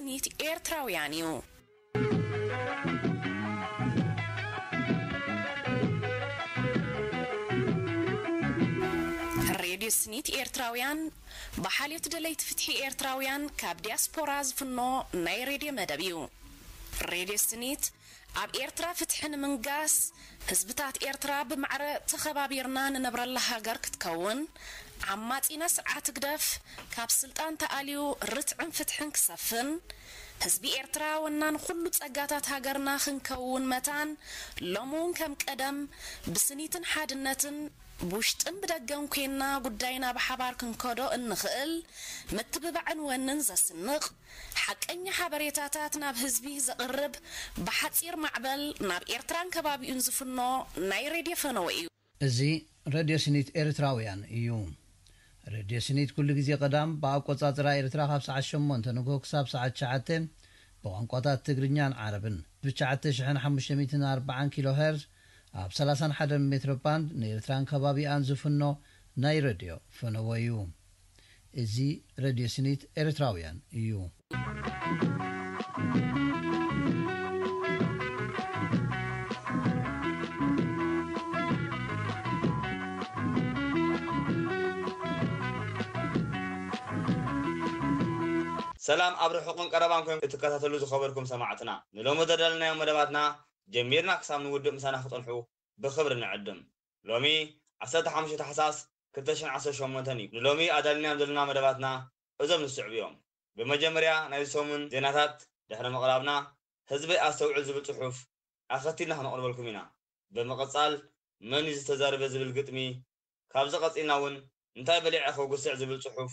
ስኒት ኤርትራውያን እዩ። ሬድዮ ስኒት ኤርትራውያን ብሓልዮት ደለይቲ ፍትሒ ኤርትራውያን ካብ ዲያስፖራ ዝፍኖ ናይ ሬድዮ መደብ እዩ። ሬድዮ ስኒት ኣብ ኤርትራ ፍትሒ ንምንጋስ፣ ህዝብታት ኤርትራ ብማዕረ ተኸባቢርና ንነብረላ ሃገር ክትከውን፣ ዓማጺና ስርዓት ህግደፍ ካብ ስልጣን ተኣልዩ ርትዕን ፍትሕን ክሰፍን፣ ህዝቢ ኤርትራ ወናን ኩሉ ጸጋታት ሃገርና ክንከውን መታን፣ ሎሚ እውን ከም ቀደም ብስኒትን ሓድነትን ብውሽጥን ብደገን ኮይንና ጉዳይና ብሓባር ክንከዶ እንኽእል ምትብባዕን ወንን ዘስንቕ፣ ሓቀኛ ሓበሬታታት ናብ ህዝቢ ዘቕርብ፣ ብሓጺር ማዕበል ናብ ኤርትራን ከባቢኡን ዝፍኖ ናይ ሬድዮ ፈነወ እዩ። እዚ ሬድዮ ስኒት ኤርትራውያን እዩ። ሬድዮ ስኒት ኩሉ ግዜ ቀዳም ብኣቆጻጽራ ኤርትራ ካብ ሰዓት ሸሞንተ ንግሆ ክሳብ ሰዓት ትሽዓተ ብቋንቋታት ትግርኛን ዓረብን ብ ትሽዓተ ሽሕን ሓሙሽተ ሚእትን ኣርባዓን ኪሎ ሄርዝ ኣብ ሰላሳን ሓደን ሜትሮ ባንድ ንኤርትራን ከባቢኣን ዝፍኖ ናይ ሬድዮ ፈነወ እዩ። እዚ ሬድዮ ስኒት ኤርትራውያን እዩ። ሰላም ኣብ ርሑቕን ቀረባን ኮይንኩም እትከታተሉ ዝኸበርኩም ሰማዕትና፣ ንሎሚ ዘዳለናዮም መደባትና ጀሚርና ክሳብ ንውድእ ምሳና ክጸንሑ ብኽብሪ ንዕድም። ሎሚ ዓሰርተ ሓሙሽተ ታሕሳስ ክልተ ሽሕን ዓሰርተ ሸሞንተን እዩ። ንሎሚ ኣዳሊናዮም ዘለና መደባትና እዞም ዝስዕቡ እዮም። ብመጀመርያ ናይዚ ሰሙን ዜናታት ድሕሪ ምቕራብና፣ ህዝበይ ኣስተውዕል ዝብል ጽሑፍ ኣኸቲልና ክነቕርበልኩም ኢና። ብምቕጻል መን እዩ ዝተዛረበ ዝብል ግጥሚ፣ ካብዚ ቀጺልና እውን እንታይ በሊዐ ከውግስዕ ዝብል ጽሑፍ፣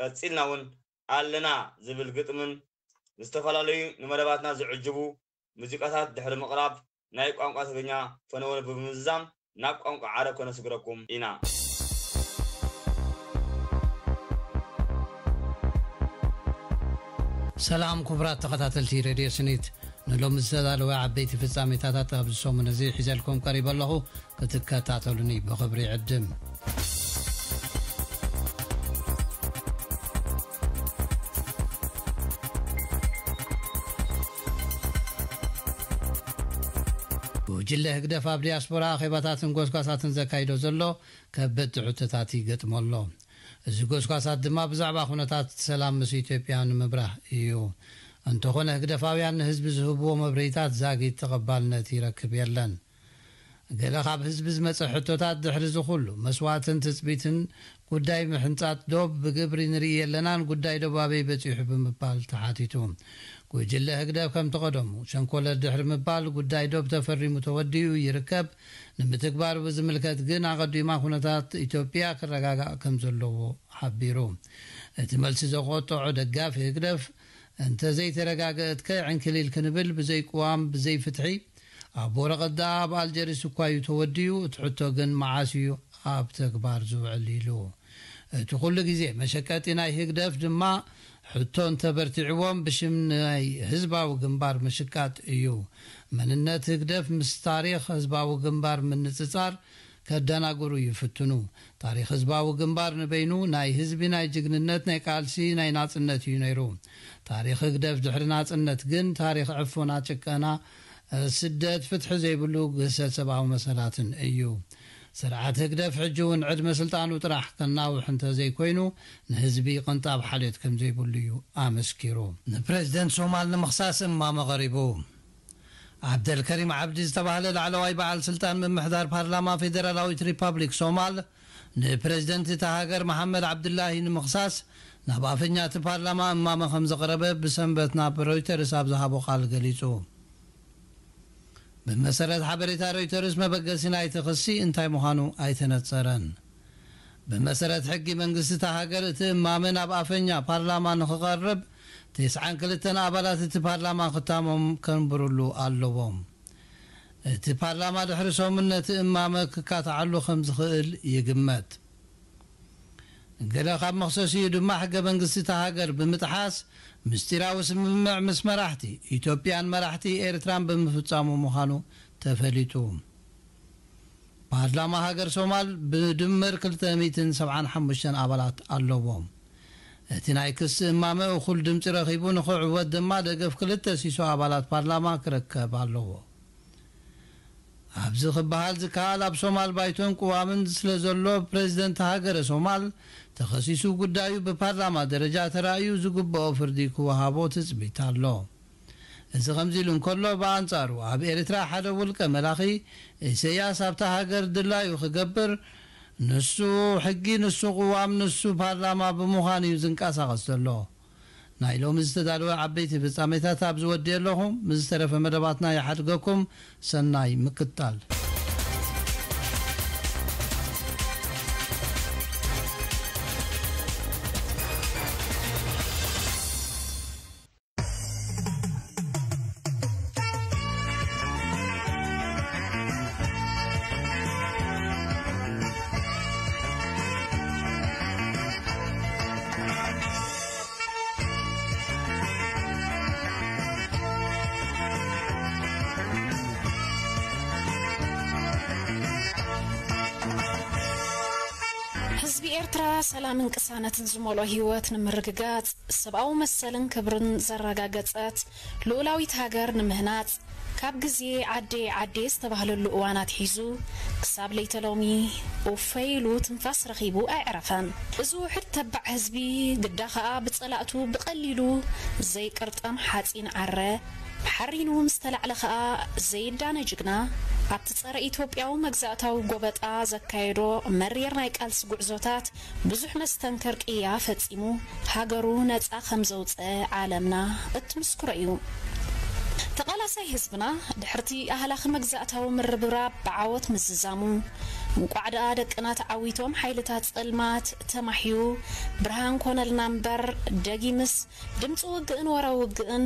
ቀጺልና እውን ኣለና ዝብል ግጥምን ዝተፈላለዩ ንመደባትና ዝዕጅቡ ሙዚቃታት ድሕሪ ምቕራብ፣ ናይ ቋንቋ ትግርኛ ፈነወ ብምዝዛም ናብ ቋንቋ ዓረብ ከነስግረኩም ኢና። ሰላም ክቡራት ተኸታተልቲ ሬድዮ ስኒት፣ ንሎሚ ዝተዳለወ ዓበይቲ ፍጻሜታታት ኣብዚ ሰሙን እዚ ሒዘልኩም ቀሪበ ኣለኹ። ክትከታተሉኒ ብኽብሪ ይዕድም። ጉጅለ ህግደፍ ኣብ ዲያስፖራ ኣኼባታትን ጎስጓሳትን ዘካይዶ ዘሎ ከበድቲ ሕቶታት ይገጥሞ ኣሎ። እዚ ጎስጓሳት ድማ ብዛዕባ ኩነታት ሰላም ምስ ኢትዮጵያ ንምብራህ እዩ። እንተኾነ ህግደፋውያን ንህዝቢ ዝህብዎ መብርሂታት ዛጊት ተቐባልነት ይረክብ የለን። ገለ ካብ ህዝቢ ዝመጸ ሕቶታት ድሕሪ እዚ ኩሉ መስዋእትን ትጽቢትን ጉዳይ ምሕንጻጽ ዶብ ብግብሪ ንርኢ የለናን ጉዳይ ዶብ ኣበይ በጺሑ ብምባል ተሓቲቱ። ጉጅለ ህግደፍ ከምቲ ቀደሙ ሸንኮለል ድሕሪ ምባል ጉዳይ ዶብ ተፈሪሙ ተወዲኡ ይርከብ። ንምትግባሩ ብዝምልከት ግን ኣቐዲማ ኩነታት ኢትዮጵያ ክረጋጋእ ከም ዘለዎ ሓቢሩ። እቲ መልሲ ዘቆጠዖ ደጋፊ ህግደፍ እንተዘይተረጋገእትከ ዕንክሊል ክንብል ብዘይ ቅዋም ብዘይ ፍትሒ ኣብ ወረቐት ደኣ ኣብ ኣልጀሪስ እኳ እዩ ተወዲኡ፣ እቲ ሕቶ ግን መዓስ እዩ ኣብ ተግባር ዝውዕል ኢሉ። እቲ ኩሉ ግዜ መሸቀጢ ናይ ህግደፍ ድማ ሕቶ እንተበርቲዕዎም ብሽም ናይ ህዝባዊ ግንባር ምሽቃጥ እዩ። መንነት ህግደፍ ምስ ታሪኽ ህዝባዊ ግንባር ምንጽጻር ከደናግሩ ይፍትኑ። ታሪኽ ህዝባዊ ግንባር ንበይኑ ናይ ህዝቢ ናይ ጅግንነት ናይ ቃልሲ ናይ ናጽነት እዩ ነይሩ። ታሪኽ ህግደፍ ድሕሪ ናጽነት ግን ታሪኽ ዕፎና፣ ጭቀና፣ ስደት፣ ፍትሒ ዘይብሉ ግህሰት ሰብኣዊ መሰላትን እዩ። ስርዓት ህግደፍ ሕጂ እውን ዕድመ ስልጣኑ ጥራሕ ከናውሕ እንተዘይኮይኑ ንህዝቢ ቅንጣብ ሓልዮት ከምዘይብሉ እዩ ኣመስኪሩ። ንፕሬዝደንት ሶማል ንምኽሳስ እማመ ቐሪቡ። ዓብደልከሪም ዓብዲ ዝተባህለ ላዕለዋይ በዓል ስልጣን ምምሕዳር ፓርላማ ፌደራላዊት ሪፓብሊክ ሶማል ንፕሬዝደንት እታ ሃገር መሓመድ ዓብዱላሂ ንምኽሳስ ናብ ኣፈኛ እቲ ፓርላማ እማመ ከም ዘቕረበ ብሰንበት ናብ ሮይተርስ ኣብ ዝሃቦ ቃል ገሊጹ። ብመሰረት ሓበሬታ ሮይተርስ መበገሲ ናይቲ ክሲ እንታይ ምዃኑ ኣይተነጸረን። ብመሰረት ሕጊ መንግስቲ እታ ሃገር እቲ እማመ ናብ ኣፈኛ ፓርላማ ንኽቐርብ ተስዓን ክልተን ኣባላት እቲ ፓርላማ ክታሞም ከንብሩሉ ኣለዎም። እቲ ፓርላማ ድሕሪ ሰሙን ነቲ እማመ ክካትዓሉ ከም ዝኽእል ይግመት። ገለ ካብ መኽሰሲኡ ድማ ሕገ መንግስቲ እታ ሃገር ብምጥሓስ ምስጢራዊ ስምምዕ ምስ መራሕቲ ኢትዮጵያን መራሕቲ ኤርትራን ብምፍጻሙ ምዃኑ ተፈሊጡ። ፓርላማ ሃገር ሶማል ብድምር ክልተ ሚእትን ሰብዓን ሓሙሽተን ኣባላት ኣለዎም። እቲ ናይ ክሲ እማመ እኹል ድምፂ ረኺቡ ንኽዕወት ድማ ደገፍ ክልተ ሲሶ ኣባላት ፓርላማ ክረከብ ኣለዎ። ኣብዚ ክበሃል ዝከኣል፣ ኣብ ሶማል ባይቶን ቅዋምን ስለ ዘሎ፣ ፕሬዝደንት ሃገረ ሶማል ተኸሲሱ ጉዳዩ ብፓርላማ ደረጃ ተራእዩ ዝግብኦ ፍርዲ ክወሃቦ ትፅቢት ኣሎ። እዚ ከምዚ ኢሉ እንከሎ፣ ብኣንጻሩ ኣብ ኤርትራ ሓደ ውልቀ መላኺ፣ ኢሰያስ ኣብታ ሃገር ድላዩ ክገብር፣ ንሱ ሕጊ፣ ንሱ ቅዋም፣ ንሱ ፓርላማ ብምዃን እዩ ዝንቀሳቐስ ዘሎ። ናይ ሎሚ ዝተዳለወ ዓበይቲ ፍጻሜታት ኣብዚ ወዲኤ ኣለኹ። ምስ ዝተረፈ መደባትና ይሓድገኩም። ሰናይ ምክትታል። ህዝቢ ኤርትራ ሰላምን ቅሳነትን ዝመልኦ ህይወት ንምርግጋጽ፣ ሰብኣዊ መሰልን ክብርን ዘረጋገጸት ልኡላዊት ሃገር ንምህናጽ፣ ካብ ግዜ ዓዴ ዓዴ ዝተባህለሉ እዋን ኣትሒዙ ክሳብ ለይተ ሎሚ ኡፈይ ኢሉ ትንፋስ ረኺቡ ኣየዕረፈን። እዚ ውሑድ ተባዕ ህዝቢ ግዳ ኸኣ ብጸላእቱ ብቐሊሉ ዘይቅርጠም ሓጺን ዓረ፣ ሓሪኑ ምስ ተላዕለ ኸኣ ዘይዳነ ጅግና፣ ኣብቲ ጸረ ኢትዮጵያዊ መግዛእታዊ ጎበጣ ዘካየዶ መሪር ናይ ቃልሲ ጉዕዞታት ብዙሕ መስተንከር ቅያ ፈጺሙ ሃገሩ ነጻ ከም ዘውጸ ዓለምና እትምስክሮ እዩ። ተቓላሳይ ህዝብና ድሕርቲ ኣህላኺ መግዛእታዊ ምርብራብ ብዓወት ምዝዛሙ፣ እንቋዕ ደኣ ደቅና ተዓዊቶም ሓይልታት ጸልማት ተማሕዩ ብርሃን ኮነልና እምበር፣ ደጊምስ ድምፂ ውግእን ወረ ውግእን፣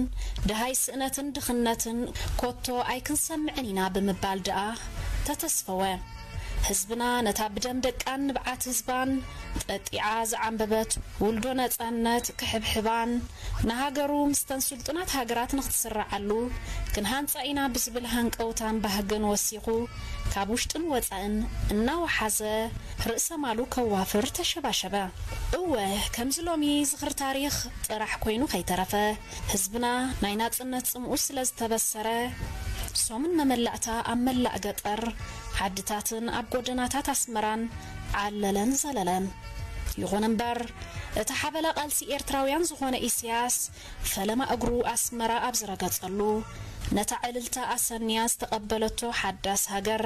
ደሃይ ስእነትን ድኽነትን ኮቶ ኣይክንሰምዕን ኢና ብምባል ደኣ ተተስፈወ። ህዝብና ነታ ብደም ደቃን ንብዓት ህዝባን ጠጢዓ ዝዓንበበት ውልዶ ነፃነት ክሕብሕባን፣ ንሃገሩ ምስተን ስልጡናት ሃገራት ንክትስረዓሉ ክንሃንፃ ኢና ብዝብል ሃንቀውታን ባህግን ወሲኹ፣ ካብ ውሽጥን ወፃእን እናወሓዘ ርእሰ ማሉ ከዋፍር ተሸባሸበ። እወ፣ ከምዚ ሎሚ ዝኽሪ ታሪኽ ጥራሕ ኮይኑ ከይተረፈ፣ ህዝብና ናይ ናጽነት ጽምኡ ስለ ዝተበሰረ፣ ሶምን መመላእታ ኣብ መላእ ገጠር ዓድታትን ኣብ ጎደናታት ኣስመራን ዓለለን ዘለለን። ይኹን እምበር፣ እቲ ሓበላ ቃልሲ ኤርትራውያን ዝኾነ ኢሳያስ፣ ፈለማ እግሩ ኣስመራ ኣብ ዝረገጸሉ፣ ነታ ዕልልታ ኣሰንያ ዝተቐበለቶ ሓዳስ ሃገር፣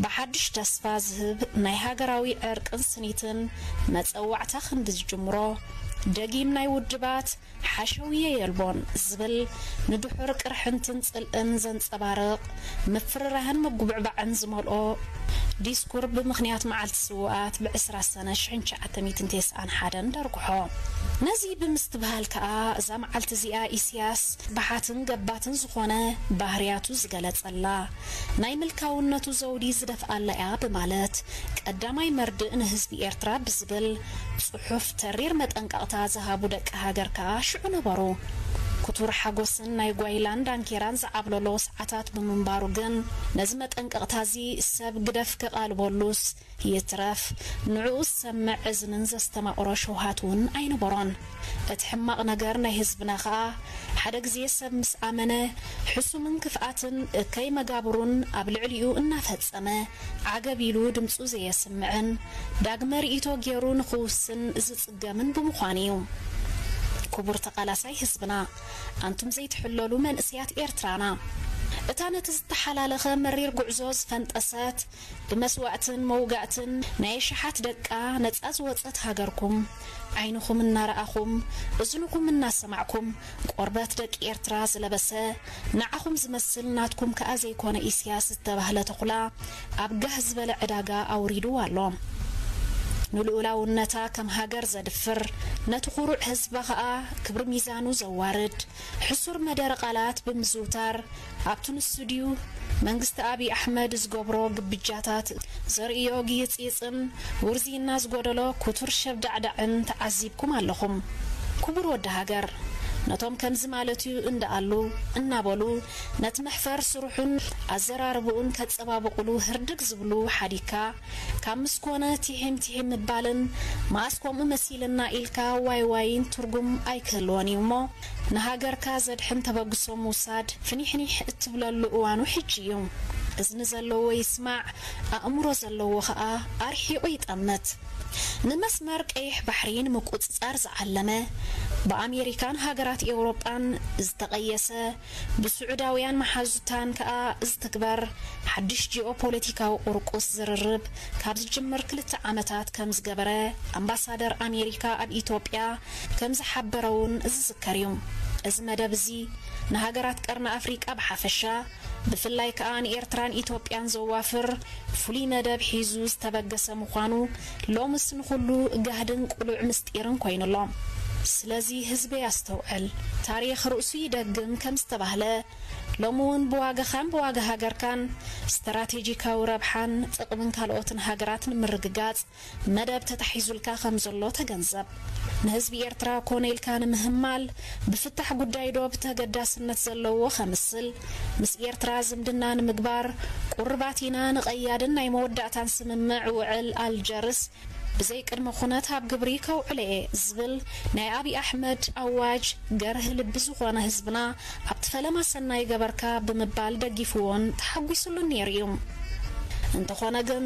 ብሓድሽ ተስፋ ዝህብ ናይ ሃገራዊ ዕርቅን ስኒትን መጸዋዕታ ክንዲ ዝጅምሮ፣ ደጊም ናይ ውድባት ሓሸውየ የልቦን ዝብል ንድሑር ቅርሕንትን ጽልእን ዘንጸባርቕ፣ ምፍርራህን ምጉብዕባዕን ዝመልኦ ዲስኩር ብምኽንያት መዓልቲ ስውኣት ብዕስራ ሰነ ሽሕን ትሽዓተ ሚእትን ተስዓን ሓደን ደርጉሖ። ነዚ ብምስትብሃል ከኣ፣ እዛ መዓልቲ እዚኣ ኢሳያስ በሓትን ገባትን ዝኾነ ባህርያቱ ዝገለጸላ፣ ናይ ምልካውነቱ ዘውዲ ዝደፍኣላ እያ ብማለት፣ ቀዳማይ መርድእ ንህዝቢ ኤርትራ ብዝብል ጽሑፍ ተሪር መጠንቀቕታ ዝሃቡ ደቂ ሃገር ከኣ ሽዑ ነበሩ። ክቱር ሓጎስን ናይ ጓይላን ዳንኬራን ዝዓብለሎ ሰዓታት ብምንባሩ ግን፣ ነዚ መጠንቀቕታ እዚ ሰብ ግደፍ ከቓልበሉስ ይትረፍ፣ ንዕኡ ዝሰምዕ እዝንን ዘስተማቕሮ ሸውሃት እውን ኣይነበሮን። እቲ ሕማቕ ነገር ናይ ህዝብና ኸኣ፣ ሓደ ግዜ ሰብ ምስ ኣመነ፣ ሕሱምን ክፍኣትን እከይ መጋብሩን ኣብ ልዕሊኡ እናፈጸመ፣ ዓገብ ኢሉ ድምጹ ዘየስምዕን፣ ዳግመ ርእይቶ ገይሩ ንኽውስን ዝጽገምን ብምዃኑ እዩ። ክቡር ተቓላሳይ ህዝብና፣ ኣንቱም ዘይትሕለሉ መንእሰያት ኤርትራና፣ እታ ነቲ ዝተሓላለኸ መሪር ጉዕዞ ዝፈንጠሰት፣ ብመስዋእትን መውጋእትን ናይ ኣሽሓት ደቃ ነጻ ዝወጸት ሃገርኩም፣ ዓይንኹም እናረኣኹም፣ እዝንኹም እናሰማዕኩም፣ ቆርበት ደቂ ኤርትራ ዝለበሰ፣ ንዓኹም ዝመስል ናትኩም ከኣ ዘይኮነ ኢሳያስ ዝተባህለ ተኹላ ኣብ ጋህ ዝበለ ዕዳጋ ኣውሪድዋ ኣሎ። ንልኡላውነታ ከም ሃገር ዘድፍር፣ ነቲ ኩሩዕ ህዝባ ከኣ ክብሪ ሚዛኑ ዘዋርድ፣ ሕሱር መደረ ቃላት ብምዝውታር፣ ኣብቲ ንሱ ድዩ መንግስቲ ኣብይ ኣሕመድ ዝገብሮ ግብጃታት ዘርእዮ ግይጽይጽን ውርዝይና ዝጎደሎ ክቱር ሸብዳዕዳዕን ተዓዚብኩም ኣለኹም። ክቡር ወዲ ሃገር፣ ነቶም ከምዚ ማለት እዩ እንዳኣሉ እናበሉ ነቲ መሕፈር ስርሑን ኣዘራርብኡን ከጸባብቑሉ ህርድግ ዝብሉ ሓዲካ ካብ ምስ ኮነ ቲሒም ቲሒም ምባልን መኣስ ከምኡ መሲልና ኢልካ ዋይ ዋይን ትርጉም ኣይክህልዎን እዩ እሞ ንሃገርካ ዘድሕን ተበግሶ ምውሳድ ፍኒሕኒሕ እትብለሉ እዋኑ ሕጂ እዩ። እዝኒ ዘለዎ ይስማዕ፣ ኣእምሮ ዘለዎ ኸኣ ኣርሒቑ ይጠምት። ንመስመር ቀይሕ ባሕሪ ንምቁጽጻር ዝዓለመ ብኣሜሪካን ሃገራት ኤውሮጳን ዝተቐየሰ ብስዑዳውያን መሓዙታን ከኣ ዝትግበር ሓድሽ ጂኦፖለቲካዊ ቁርቁስ ዝርርብ ካብ ዝጅምር ክልተ ዓመታት ከም ዝገበረ ኣምባሳደር ኣሜሪካ ኣብ ኢትዮጵያ ከም ዝሓበረ እውን ዝዝከር እዩ። እዚ መደብ እዚ ንሃገራት ቀርኒ ኣፍሪቃ ብሓፈሻ ብፍላይ ከኣ ንኤርትራን ኢትዮጵያን ዘዋፍር ፍሉይ መደብ ሒዙ ዝተበገሰ ምዃኑ ሎምስ ንኹሉ ጋህድን ቅሉዕ ምስጢርን ኮይኑሎ። ስለዚ ህዝበይ ኣስተውዕል፣ ታሪኽ ርእሱ ይደግም ከም ዝተባህለ ሎሚ እውን ብዋጋኻን ብዋጋ ሃገርካን ስትራቴጂካዊ ረብሓን ጥቕምን ካልኦትን ሃገራት ንምርግጋጽ መደብ ተታሒዙልካ ከም ዘሎ ተገንዘብ። ንህዝቢ ኤርትራ ኮነ ኢልካ ንምህማል ብፍታሕ ጉዳይ ዶብ ተገዳስነት ዘለዎ ከምስል ምስ ኤርትራ ዝምድና ንምግባር ቁርባት ኢና ንቐያድን ናይ መወዳእታን ስምምዕ ውዕል ኣልጀርስ ብዘይ ቅድመ ኩነት ኣብ ግብሪ ከውዕሎ እየ ዝብል ናይ ኣብይ ኣሕመድ ኣዋጅ ገርህ ልቢ ዝኾነ ህዝብና ኣብቲ ፈለማ ሰናይ ገበርካ ብምባል ደጊፍዎን ተሓጒሱሉን ነይሩ እዩ። እንተኾነ ግን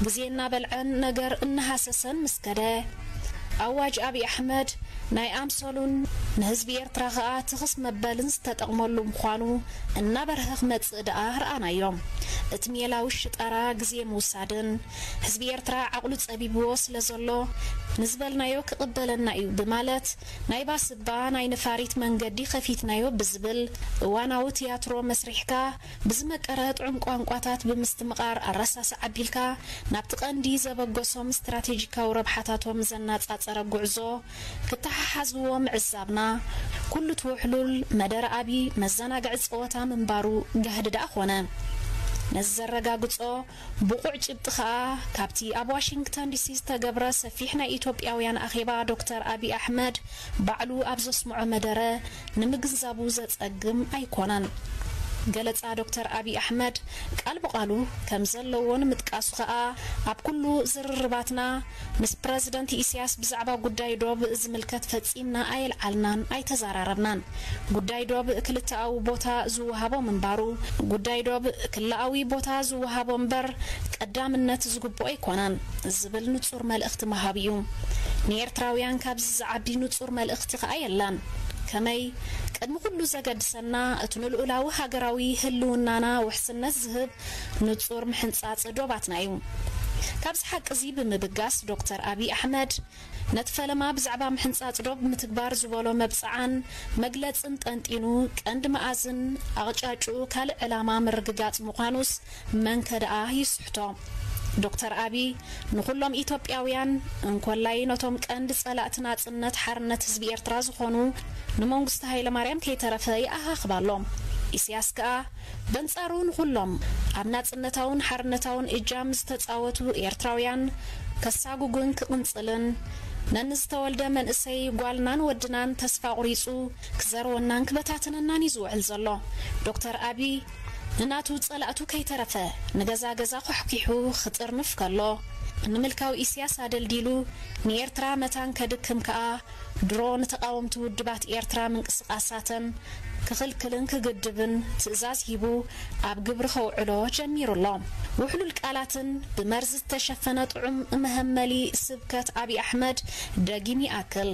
ግዜ እናበልዐን ነገር እናሃሰሰን ምስ ከደ ኣዋጅ ኣብይ ኣሕመድ ናይ ኣምሰሉን ንህዝቢ ኤርትራ ኸኣ ትኽስ መበልን ዝተጠቕመሉ ምዃኑ እናበርሀ ክመጽእ ደኣ ረኣናዮም። እቲ ሜላዊ ሽጠራ ግዜ ምውሳድን ህዝቢ ኤርትራ ዓቕሉ ጸቢብዎ ስለ ዘሎ ንዝበልናዮ ክቕበለና እዩ ብማለት ናይ ባስባ ናይ ነፋሪት መንገዲ ከፊትናዮ ብዝብል እዋናዊ ትያትሮ መስሪሕካ ብዝመቀረ ጥዑም ቋንቋታት ብምስትምቓር ኣረሳስዓ ኣቢልካ ናብቲ ቀንዲ ዘበገሶም ስትራቴጂካዊ ረብሓታቶም ዘናጻጸረ ጉዕዞ ክተሓሓዝዎ ምዕዛብና ኩሉ እቲ ውሕሉል መደረ ኣብይ መዘናግዒ ጸወታ ምንባሩ ጋህዲ ደኣ ኮነ። ነዚ ዘረጋግጾ ብቑዕ ጭብጢ ኸኣ ካብቲ ኣብ ዋሽንግተን ዲሲ ዝተገብረ ሰፊሕ ናይ ኢትዮጵያውያን ኣኼባ ዶክተር ኣብይ ኣሕመድ ባዕሉ ኣብ ዘስምዖ መደረ ንምግንዛቡ ዘጸግም ኣይኮነን። ገለጻ ዶክተር ኣብይ ኣሕመድ ቃል ብቓሉ ከም ዘለዎ ንምጥቃሱ ኸኣ ኣብ ኩሉ ዝርርባትና ምስ ፕረዚደንት ኢሳያስ ብዛዕባ ጉዳይ ዶብ ዝምልከት ፈጺምና ኣየልዓልናን ኣይተዘራረብናን። ጉዳይ ዶብ ክልተኣዊ ቦታ ዝወሃቦ ምንባሩ፣ ጉዳይ ዶብ ክልኣዊ ቦታ ዝወሃቦ እምበር ቀዳምነት ዝግብኦ ኣይኮነን ዝብል ንጹር መልእኽቲ ምሃብ እዩ። ንኤርትራውያን ካብዚ ዝዓቢ ንጹር መልእኽቲ ከኣ የለን። ከመይ ቅድሚ ኩሉ ዘገድሰና እቲ ንልኡላዊ ሃገራዊ ህልውናና ውሕስነት ዝህብ ንጹር ምሕንጻጽ ዶባትና እዩ። ካብዚ ሓቂ እዚ ብምብጋስ ዶክተር ኣብይ ኣሕመድ ነቲ ፈለማ ብዛዕባ ምሕንጻጽ ዶብ ምትግባር ዝበሎ መብጽዓን መግለጽን ጠንጢኑ ቀንዲ መኣዝን ኣቕጫጭኡ ካልእ ዕላማ ምርግጋጽ ምዃኑስ መንከ ደኣ ይስሕቶ። ዶክተር ኣብይ ንኹሎም ኢትዮጵያውያን እንኮላይ ነቶም ቀንዲ ጸላእቲ ናጽነት ሓርነት ህዝቢ ኤርትራ ዝኾኑ ንመንግስቱ ሃይለማርያም ከይተረፈ ይኣኻኽብ ኣሎ። ኢሳያስ ከኣ በንጻሩ ንኹሎም ኣብ ናጽነታውን ሓርነታውን እጃም ዝተጻወቱ ኤርትራውያን ከሳጉግን ክቕንጽልን ነንዝተወልደ መንእሰይ ጓልናን ወድናን ተስፋ ኣቑሪጹ ክዘርወናን ክበታትነናን እዩ ዝውዕል ዘሎ። ዶክተር ኣብይ ንናቱ ጸላእቱ ከይተረፈ ንገዛ ገዛ ኳሕኲሑ ክጥርንፍ ከሎ ንምልካዊ ኢሳያስ ኣደልዲሉ ንኤርትራ መታን ከድክም ከኣ ድሮ ንተቓወምቲ ውድባት ኤርትራ ምንቅስቓሳተን ክኽልክልን ክግድብን ትእዛዝ ሂቡ ኣብ ግብሪ ከውዕሎ ጀሚሩ ኣሎ። ውሕሉል ቃላትን ብመርዚ ዝተሸፈነ ጥዑም መሀመሊ ስብከት ኣብይ ኣሕመድ ደጊም ይኣክል።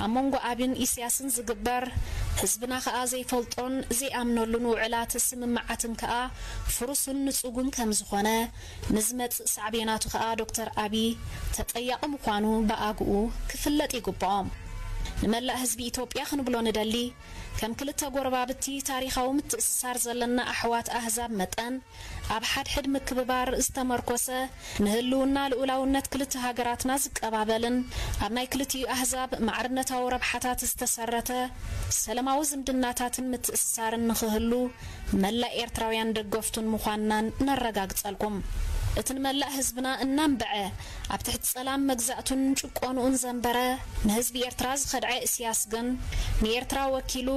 ኣብ መንጎ ኣብን ኢሳያስን ዝግበር ህዝብና ከኣ ዘይፈልጦን ዘይኣምነሉን ውዕላት ስምምዓትን ከኣ ፍሩስን ንጹጉን ከም ዝኾነ ንዝመጽእ ሳዕቤናቱ ከኣ ዶክተር ኣብይ ተጠያቒ ምዃኑ ብኣግኡ ክፍለጥ ይግብኦ። ንመላእ ህዝቢ ኢትዮጵያ ክንብሎ ንደሊ ከም ክልተ ጎረባብቲ ታሪኻዊ ምትእስሳር ዘለና ኣሕዋት ኣህዛብ መጠን ኣብ ሓድሕድ ምክብባር ዝተመርኮሰ ንህልውና ልኡላውነት ክልተ ሃገራትና ዝቀባበልን ኣብ ናይ ክልቲኡ ኣህዛብ ማዕርነታዊ ረብሓታት ዝተሰረተ ሰላማዊ ዝምድናታትን ምትእስሳርን ንኽህሉ መላእ ኤርትራውያን ደገፍቱን ምዃንናን ነረጋግጸልኩም። እቲ ንመላእ ህዝብና እናንበዐ ኣብ ትሕቲ ጸላም መግዛእቱን ጭቆንኡን ዘንበረ ንህዝቢ ኤርትራ ዝኸድዐ እስያስ ግን ንኤርትራ ወኪሉ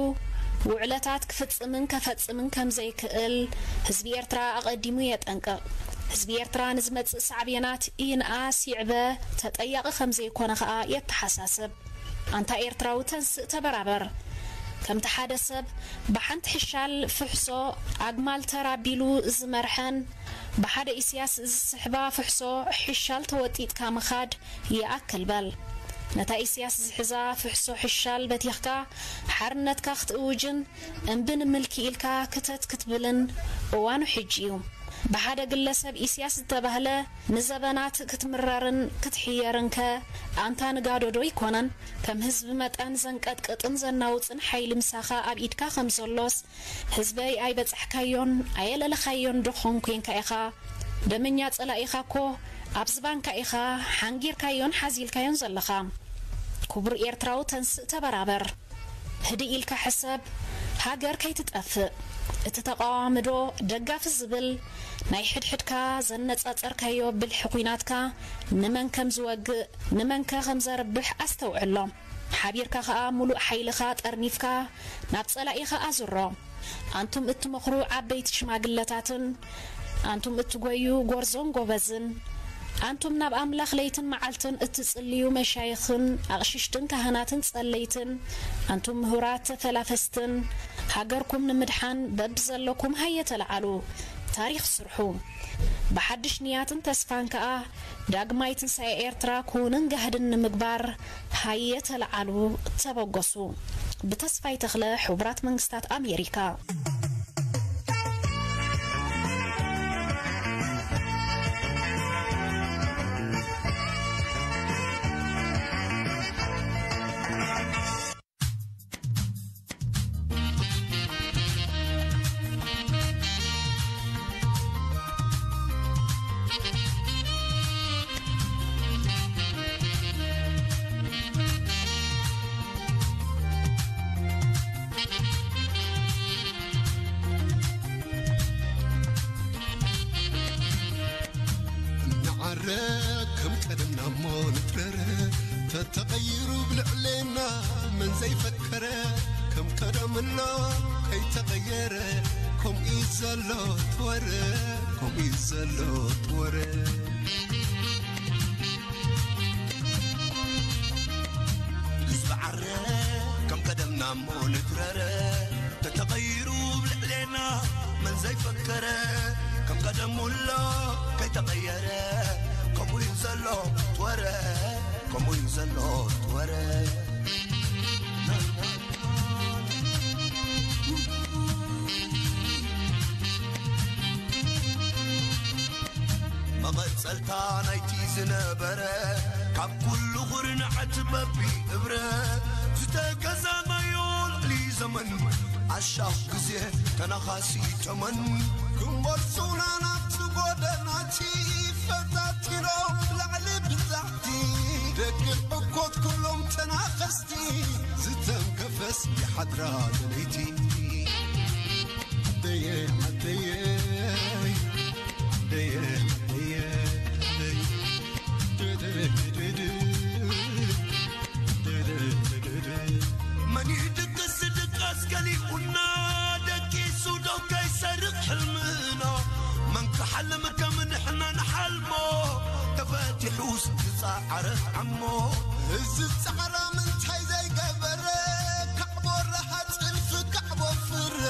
ውዕለታት ክፍጽምን ከፈጽምን ከም ዘይክእል ህዝቢ ኤርትራ ኣቐዲሙ የጠንቅቕ። ህዝቢ ኤርትራ ንዝመጽእ ሳዕቤናት ይንኣስ ይዕበ ተጠያቒ ከም ዘይኮነ ከኣ የተሓሳስብ። ኣንታ ኤርትራዊ ተንስእ ተበራበር። ከምቲ ሓደ ሰብ ብሓንቲ ሕሻል ፍሕሶ ኣግማል ተራቢሉ ዝመርሐን ብሓደ ኢስያስ ዝስሕባ ፍሕሶ ሕሻል ተወጢጥካ ምኻድ ይኣክል በል። ነታ ኢስያስ ዝሕዛ ፍሕሶ ሕሻል በቲኽካ ሓርነትካ ክትእውጅን እምቢ ንምልኪ ኢልካ ክተት ክትብልን እዋኑ ሕጂ እዩ። ብሓደ ግለሰብ ኢስያስ ዝተባህለ ንዘበናት ክትምረርን ክትሕየርን ከ ኣንታ ንጋዶ ዶ ኣይኮነን? ከም ህዝቢ መጠን ዘንቀጥቅጥን ዘናውጽን ሓይሊ ምሳኻ ኣብ ኢድካ ከም ዘሎስ ህዝበይ ኣይበጻሕካዮን ኣየለለኻዮን ዶ ኾን ኮንካ ኢኻ ደመኛ ጸላኢኻ እኮ ኣብ ዝባንካ ኢኻ ሓንጊርካዮን ሓዚልካዮን ዘለኻ። ክቡር ኤርትራዊ ተንስእ ተበራበር። ህድእ ኢልካ ሕሰብ፣ ሃገር ከይትጠፍእ። እቲ ተቓዋሚ ዶ ደጋፊ ዝብል ናይ ሕድሕድካ ዘነጻጸርካዮ ብልሒ ኲናትካ ንመን ከም ዝወግእ ንመንከ ከም ዘርብሕ ኣስተውዕሎ። ሓቢርካ ከኣ ሙሉእ ሓይልኻ ጠርኒፍካ ናብ ጸላኢኻ ኣዙሮ። ኣንቱም እትመኽሩ ዓበይቲ ሽማግለታትን ኣንቱም እትጎዩ ጎርዞን ጎበዝን ኣንቱም ናብ ኣምላኽ ለይትን መዓልትን እትጽልዩ መሻይኽን ኣቕሽሽትን ካህናትን ጸለይትን ኣንቱም ምሁራት ተፈላፈስትን ሃገርኩም ንምድሓን በብዘለኩም ሃየ ተለዓሉ። ታሪኽ ስርሑ። ብሓድሽ ንያትን ተስፋን ከኣ ዳግማይ ትንሳኤ ኤርትራ ክውንን ጋህድን ንምግባር ሃየ ተለዓሉ፣ ተበገሱ። ብተስፋይ ተኽለ፣ ሕቡራት መንግስታት ኣሜሪካ። ንዓረ ከም ቀደምና እሞ ንጥረረ፣ ተተቐይሩ ብልዕሌና መን ዘይፈከረ፣ ከም ቀደምሎ ከይተቐየረ፣ ከምኡ እዩ ዘሎ ትወረ፣ ከምኡ እዩ ዘሎ ትወረ። ህዝቢ ዓረ ከም ቀደምና እሞ ንጥረረ፣ ተተቐይሩ ብልዕሌና መን ዘይፈከረ፣ ከም ቀደሙ ኣሎ ከይተቐየረ፣ ከምኡ እዩ ዘሎ ትወረ፣ ከምኡ እዩ ዘሎ ትወረ። መቐጸልታ ናይቲ ዝነበረ ካብ ኩሉ ኹርንዓት በቢ እብረ ዝተገዛናዮ ልዕሊ ዘመን ኣሻኽ ግዜ ተናኻሲ ተመን ክመልሱና ናብቲ ጎደናቲ ፈታቲኖም ላዕሊ ብታሕቲ ደቂ ሕኮት ኩሎም ተናኸስቲ ዝተንከፈስ ይሓድራ ለይቲ ደየ ዓደየ ደየ ዓደየ መን ይድቅስ ድቃስ ገሊኡና ደቂሱ ዶ ከይሰርቕ ሕልምና መን ክሓልም ከም ንሕና ንሓልሞ ተፈቲሑስ ዝጻዓረት ዓሞ እዚ ጻዕራም እንታይ ዘይገበረ ካዕቦ ረሃጽ እልፊ ካዕቦ ፍረ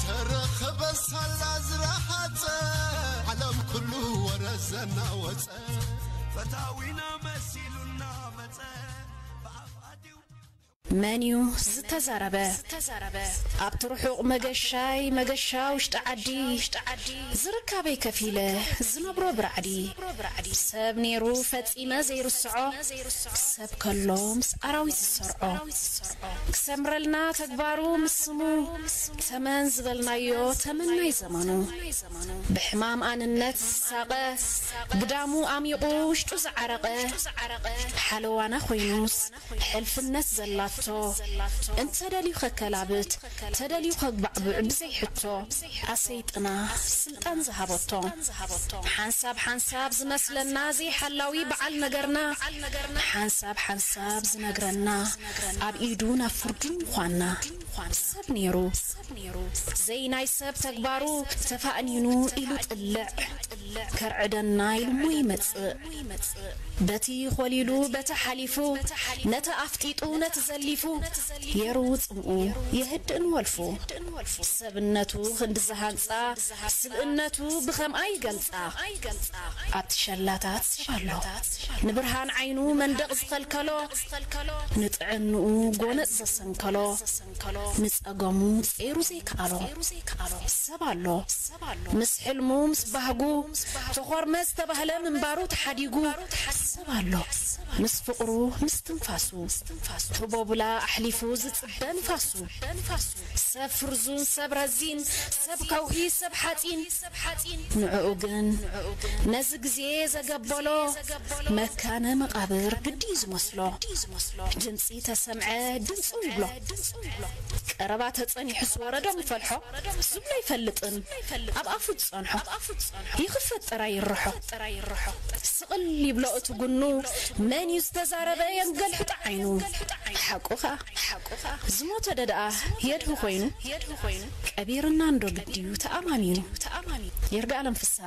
ተረኸበ ሳላ ዝረሃጸ ዓለም ኩሉ ወረ ዘናወጸ ፈታዊና መሲሉና መጸ ብኣፍ ኣትዩ መን እዩ ዝተዛረበ? ኣብቲ ርሑቕ መገሻይ መገሻ ውሽጢ ዓዲ ዝርካበይ ከፊለ ዝነብሮ ብራዕዲ ሰብ ነይሩ ፈጺመ ዘይርስዖ ክሰብ ከሎ ምስ ኣራዊት ዝሰርዖ ክሰምረልና ተግባሩ ምስ ስሙ ተመን ዝበልናዮ ተመናይ ዘመኑ ብሕማም ኣንነት ዝሳቐ ግዳሙ ኣሚቑ ውሽጡ ዝዓረቐ ሓለዋና ኮይኑስ ሕልፍነት ዘላቶ ዘላቶ። እንተደልዩ ከከላብት፣ ተደልዩ ከግባዕብዕ ብዘይ ሕቶ። ኣሰይጥና ስልጣን ዝሃበቶ። ሓንሳብ ሓንሳብ ዝመስለና ዘይሓላዊ በዓል ነገርና፣ ሓንሳብ ሓንሳብ ዝነግረና ኣብ ኢዱ ናብ ፍርዱ ምዃንና። ሰብ ነይሩ፣ ዘይናይ ሰብ ተግባሩ ተፋእኒኑ ኢሉ ጥልዕ፣ ከርዕደና ኢሉሞ ይመጽእ። በቲ ኾሊሉ በቲ ሓሊፉ፣ ነቲ ኣፍጢጡ ነቲ ዘሊፉ፣ የርው ጽምኡ የህድእን ወልፉ። ሰብነቱ ክንዲ ዝሃንጻ፣ ስብእነቱ ብኸምኣ ይገልጻ። ኣብቲ ሸላታት ሰብ ኣሎ፣ ንብርሃን ዓይኑ መንደቕ ዝኸልከሎ፣ ንጥዕንኡ ጎነጽ ዘሰንከሎ፣ ንጸገሙ ጸይሩ ዘይከኣሎ። ሰብ ኣሎ፣ ምስ ሕልሙ ምስ ባህጉ፣ ተኾርመ ዝተባህለ ምንባሩ ተሓዲጉ። ሰብ ኣሎ፣ ምስ ፍቕሩ ምስ ትንፋሱ፣ ህቦብላ ኣሕሊፉ ዝጽበ ንፋሱ። ሰብ ፍርዙን ሰብ ረዚን፣ ሰብ ከውሒ ሰብ ሓጺን። ንዕኡ ግን ነዚ ግዜ ዘገበሎ፣ መካነ መቓብር ግዲ እዩ ዝመስሎ። ድምጺ ተሰምዐ ድምጹ ይብሎ። ቀረባ ተጸኒሑስ ወረዶ ምፈልሖ ዝብሎ ኣይፈልጥን። ኣብ ኣፉ ዝጸንሖ ይኽፈት ጥራይ ይርሖ። ስቕል ይብሎ እቲ ጉኑ፣ መን እዩ ዝተዛረበ የንገልሕጦ ዓይኑ። ሓቁኻ ዝሞተ ደኣ የድሂ ኮይኑ፣ ቀቢርና እንዶ ግዲ እዩ ተኣማሚኑ። ይርጋለም ፍስሃ።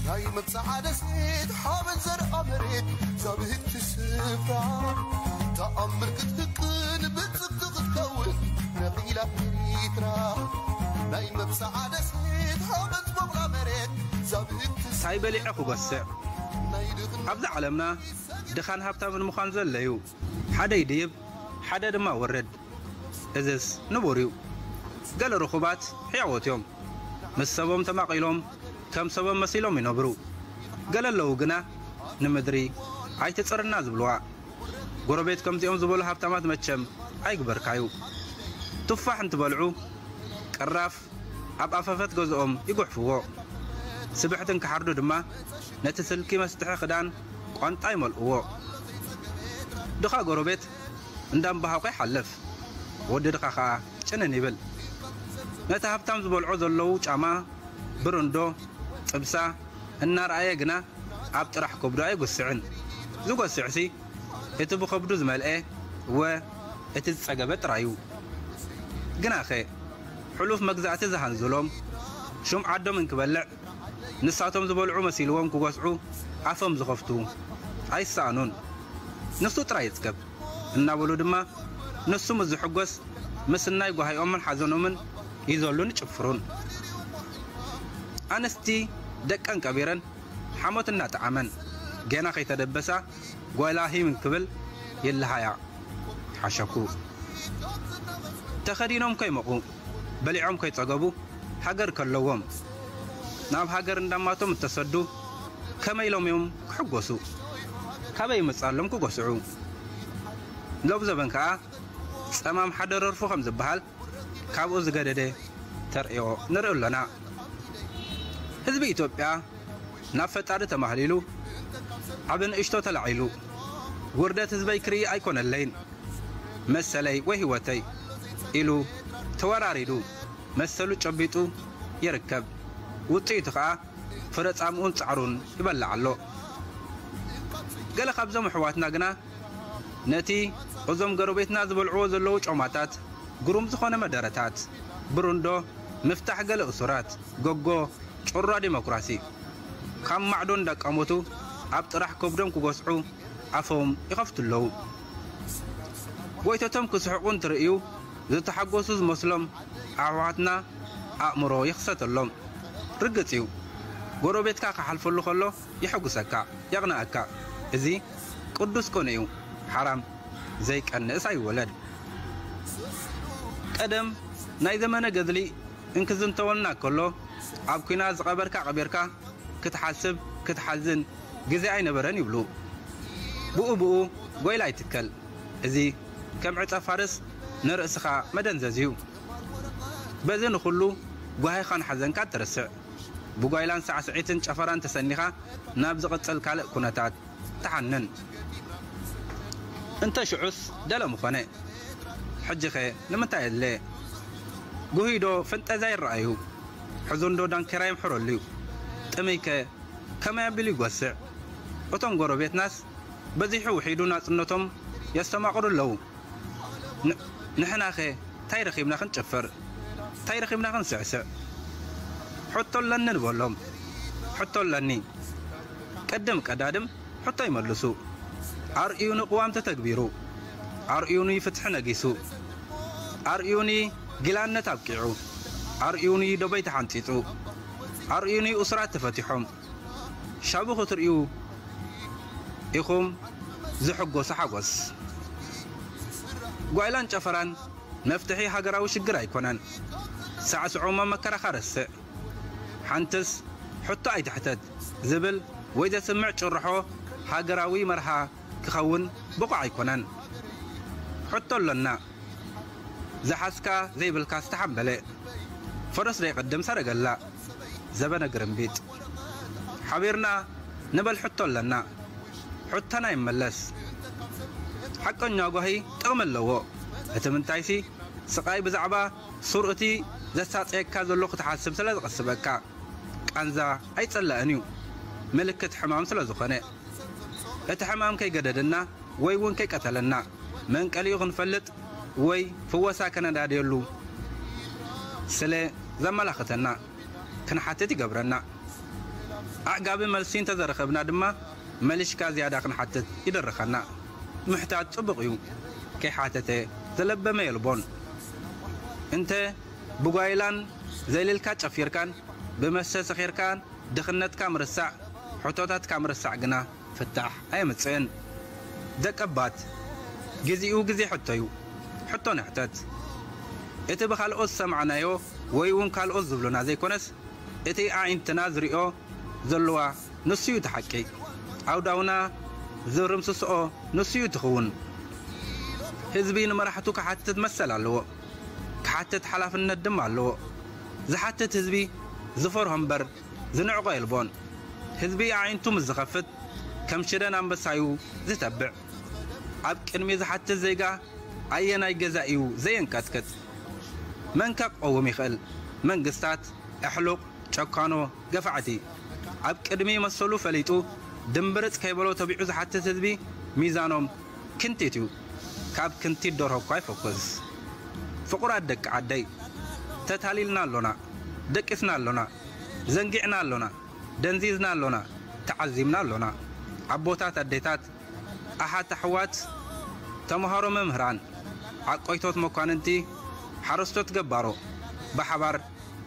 ናይ መብጽዓ ደሴት ሓበን ዘርኣ መሬት ዛብህቲ ስፍራ ተኣምር ክትፍቅን ብጽብቅ ክትከውን ነቒላ ኤሪትራ። ናይ መብጽዓ ደሴት ሓበን ዝበቕላ መሬት ዛብህቲ እንታይ በሊዐ ክጎስዕ? ናይ ድኽነት ኣብዚ ዓለምና ድኻን ሃብታምን ምዃን ዘለ እዩ። ሓደ ይድይብ፣ ሓደ ድማ ወርድ። እዝስ ንቡር እዩ። ገለ ርኹባት ሕያዎት እዮም። ምስ ሰቦም ተማቒሎም ከም ሰቦም መሲሎም ይነብሩ። ገለ ኣለዉ ግና ንምድሪ ኣይትጽርና ዝብልዋ። ጎረቤት ከምዚኦም ዝበሉ ሃብታማት መቸም ኣይግበርካዩ። ቱፋሕ እንትበልዑ ቅራፍ ኣብ ኣፈፈት ገዝኦም ይጉሕፍዎ። ስብሕቲ እንክሓርዱ ድማ ነቲ ስልኪ መስጥሒ ክዳን ቋንጣ ይመልእዎ። ድኻ ጎረቤት እንዳምባሃቆ ይሓልፍ፣ ወዲ ድኻ ኸኣ ጭንን ይብል። ነቲ ሃብታም ዝበልዖ ዘለዉ ጫማ፣ ብርንዶ፣ ጥብሳ እናረኣየ ግና ኣብ ጥራሕ ከብዱ ኣይጉስዕን። ዝጎስዕሲ እቲ ብኸብዱ ዝመልኤ ወ እቲ ዝጸገበ ጥራዩ። ግናኸ ሕሉፍ መግዛእቲ ዝሃንዝሎም ሹም ዓዶም እንክበልዕ ንሳቶም ዝበልዑ መሲልዎም ክጎስዑ ኣፎም ዝኸፍቱ ኣይሰኣኑን። ንሱ ጥራይ ይጽገብ እናበሉ ድማ ንሱ ምስ ዝሕጎስ ምስናይ ጓሂኦምን ሓዘኖምን ይዘሉን ይጭፍሩን። ኣንስቲ ደቀን ቀቢረን ሓሞት እናጠዓመን ገና ከይተደበሳ ጓይላ ሂም እንክብል ይለሃያ። ሓሸኩ። ተኸዲኖም ከይሞቑ በሊዖም ከይጸገቡ ሃገር ከለዎም ናብ ሃገር እንዳማቶም እተሰዱ ከመይ ኢሎም እዮም ክሕጎሱ? ካበይ ይመጻሎም ክጎስዑ? ሎብ ዘበን ከኣ ጸማም ሓደ ረርፉ ከም ዝበሃል ካብኡ ዝገደደ ተርእዮ ንርኢ ኣሎና። ህዝቢ ኢትዮጵያ ናብ ፈጣሪ ተማህሊሉ ዓቢ ንእሽቶ ተላዒሉ ውርደት ህዝበይ ክርኢ ኣይኮነለይን መሰለይ ወይ ህይወተይ ኢሉ ተወራሪዱ መሰሉ ጨቢጡ ይርከብ። ውጽኢቱ ኸኣ ፍረ ጻምኡን ጻዕሩን ይበልዕ ኣሎ። ገለ ካብዞም ኣሕዋትና ግና ነቲ እዞም ጎረቤትና ዝበልዕዎ ዘለዉ ጮማታት፣ ግሩም ዝኾነ መደረታት፣ ብሩንዶ፣ ምፍታሕ ገለ እሱራት፣ ጎጎ፣ ጩራ ዲሞክራሲ፣ ካብ ማዕዶ እንዳቃሞቱ ኣብ ጥራሕ ከብዶም ክጎስዑ ኣፎም ይኸፍቱ ኣለዉ። ጎይተቶም ክስሕቑ እንትርእዩ ዝተሓጎሱ ዝመስሎም ኣሕዋትና ኣእምሮ ይኽሰተሎም። ርግጽ እዩ፣ ጎረቤትካ ክሓልፈሉ ከሎ የሐጉሰካ፣ የቕንኣካ። እዚ ቅዱስ ቅንኢ እዩ። ሓራም ዘይቀንእስ ኣይወለድ። ቀደም ናይ ዘመነ ገድሊ እንክዝንተወልና ከሎ ኣብ ኲናት ዝቐበርካ ቀቢርካ ክትሓስብ ክትሓዝን ግዜ ኣይነበረን ይብሉ። ብኡ ብኡ ጓይላ ኣይትከል። እዚ ከም ዕጸ ፋርስ ንርእስኻ መደንዘዝ እዩ። በዚ ንኹሉ ጓሂኻን ሓዘንካ ትርስዕ። ብጓይላን ሳዕስዒትን ጨፈራን ተሰኒኻ ናብ ዝቕጽል ካልእ ኩነታት ትሓንን። እንተ ሽዑስ ደለ ምኾነ። ሕጂኸ ንምንታይ ኣድለ? ጉሂዶ ፍንጠዛ ይረኣዩ? ሕዙንዶ ዳንኬራ ይምሕረሉ እዩ? ጥምይከ ከመይ ኣቢሉ ይጎስዕ? እቶም ጎረቤትናስ በዚሑ ውሒዱ ናጽነቶም የስተማቕሩ ኣለዉ። ን-፣ ንሕናኸ ታይ ረኺብና ክንጭፍር? ታይ ረኺብና ክንስዕስዕ? ሕቶ ኣለኒ ንበሎም። ሕቶ ኣለኒ። ቅድም ቀዳድም ሕቶ ይመልሱ። ኣርእዩኒ ቅዋም ተተግቢሩ። ኣርእዩኒ ፍትሒ ነጊሱ። ኣርእዩኒ ጊላነት ኣብቂዑ። ኣርእዩኒ ደቦይ ተሓንጺጹ። ኣርእዩኒ እሱራት ተፈቲሖም። ሻቡ ክትርእዩ ኢኹም ዝሕጎሱ ሓጎስ። ጓይላን ጨፈራን መፍትሒ ሃገራዊ ሽግር ኣይኮነን። ሳዕስዑ እሞ መከራኻ ረስዕ። ሓንትስ ሕቶ ኣይትሕተት ዝብል ወይ ዘስምዕ ጭርሖ ሃገራዊ መርሃ ክኸውን ብቑዕ ኣይኮነን። ሕቶ ኣሎና። ዝሓዝካ ዘይብልካ ዝተሓምበለ። ፈረስ ዶ ይቐድም ሰረገላ? ዘበነ ግርምቢጥ። ሓቢርና ንበል ሕቶ ኣለና። ሕቶና ይመለስ። ሓቀኛ ጓሂ ጥቕሚ ኣለዎ። እቲ ምንታይሲ ስቓይ ብዛዕባ ሱር እቲ ዘሳጸየካ ዘሎ ክትሓስብ ስለ ዝቐስበካ። ቃንዛ ኣይጸላእን እዩ። ምልክት ሕማም ስለ ዝኾነ። እቲ ሕማም ከይገደደና ወይ እውን ከይቀተለና መንቀሊኡ ክንፈልጥ ወይ ፍወሳ ከነዳድየሉ ስለ ዘመላኽተና ክንሓትት ይገብረና። ኣዕጋቢ መልሲ እንተዘረኸብና ድማ መሊሽካ ዝያዳ ክንሓትት ይድርኸና። ምሕታት ጽቡቕ እዩ። ከይሓተተ ዘለበመ የልቦን። እንተ ብጓይላን ዘይልልካ ጨፊርካን ብመስተ ሰኺርካን ድኽነትካ ምርሳዕ፣ ሕቶታትካ ምርሳዕ ግና ፍታሕ ኣየምጽእን። ደቀባት፣ ግዜኡ ግዜ ሕቶ እዩ። ሕቶ ንሕተት። እቲ ብኻልኦት ዝሰማዕናዮ ወይ እውን ካልኦት ዝብሉና ዘይኮነስ፣ እቲ ኣዒንትና ዝርእዮ ዘለዋ ንሱ እዩ እቲ ሓቂ። ኣውዳውና ዝርምስስኦ ንሱ እዩ እቲ ክውን። ህዝቢ ንመራሕቱ ክሓትት መሰል ኣለዎ። ክሓትት ሓላፍነት ድማ ኣለዎ። ዝሓትት ህዝቢ ዝፈርሆ እምበር ዝንዕቆ የልቦን። ህዝቢ ኣዒንቱ ምስ ዝኸፍት ከም ሽደን ኣንበሳዩ ዝተብዕ። ኣብ ቅድሚ ዝሓትት ዜጋ ኣየናይ ገዛ እዩ ዘየንቀጥቅጥ? መን ከ ክቐውም ይኽእል? መንግስታት፣ ኣሕሉቕ፣ ጨካኖ፣ ገፋዕቲ። ኣብ ቅድሚ መሰሉ ፈሊጡ ድምብርጽ ከይበሎ ተቢዑ ዝሓትት ህዝቢ ሚዛኖም ክንቲት እዩ። ካብ ክንቲት ደርሆ እኳ ይፈኩስ። ፍቑራት ደቂ ዓደይ፣ ተታሊልና ኣሎና፣ ደቂስና ኣሎና፣ ዘንጊዕና ኣሎና፣ ደንዚዝና ኣሎና፣ ተዓዚምና ኣሎና። ኣቦታት ኣዴታት፣ ኣሓት ኣሕዋት፣ ተምሃሮ መምህራን፣ ዓቆይቶት መኳንንቲ፣ ሓረስቶት ገባሮ፣ ብሓባር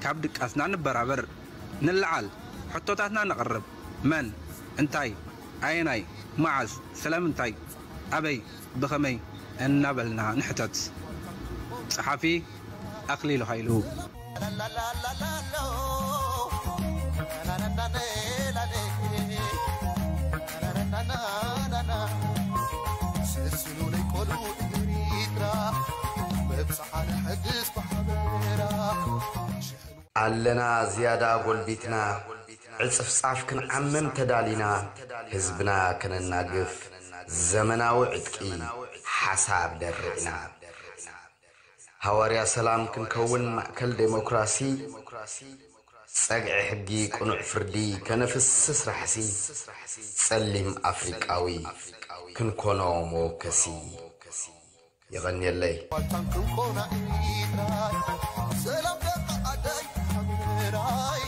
ካብ ድቃስና ንበራበር፣ ንለዓል፣ ሕቶታትና ነቕርብ። መን፣ እንታይ፣ ኣየናይ፣ መዓስ፣ ስለምንታይ፣ ኣበይ፣ ብኸመይ እናበልና ንሕተት። ጸሓፊ ኣኽሊሉ ሃይሉ። ሰስኑ ናይ ቆልዑ ኤሪትራ፣ መብጽዓ ንሕድስ ብሓበራ። ኣለና ዝያዳ ጎልቢትና፣ ዕጽፍጻፍ ክንዓምም ተዳሊና፣ ህዝብና ከነናግፍ ዘመናዊ ዕጥቂ ሓሳብ ደርዕና። ሃዋርያ ሰላም ክንከውን ማእከል ዴሞክራሲ፣ ጸግዒ ሕጊ ቅኑዕ ፍርዲ ከነፍስስ ራሕሲ፣ ጸሊም ኣፍሪቃዊ ክንኮኖ መወከሲ። የቐንየለይ። ዋልታን ክንኮና ኤሪትራይ፣ ሰላም ደቂ ዓደይ ብሓበራይ፣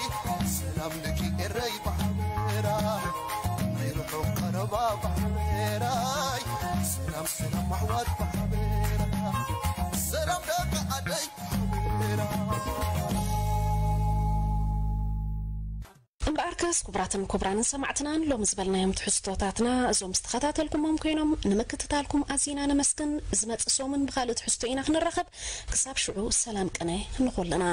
ሰላም ደቂ ኤረይ ብሓበራይ፣ ናይ ርሑቕ ቀረባ ብሓበራይ፣ ሰላም ሰላም ኣሕዋት ብሓበራይ፣ ሰላም ደቂ ዓደይ ብሓበራይ። እምበኣርከስ፣ ክቡራትን ክቡራንን ሰማዕትናን፣ ሎሚ ዝበልናዮም ትሕዝቶታትና እዞም ዝተኸታተልኩሞም ኮይኖም፣ ንምክትታልኩም ኣዚና ነመስግን። ዝመጽእ ሰሙን ብኻልእ ትሕዝቶ ኢና ክንራኸብ። ክሳብ ሽዑ፣ ሰላም ቅነ ንኹልና።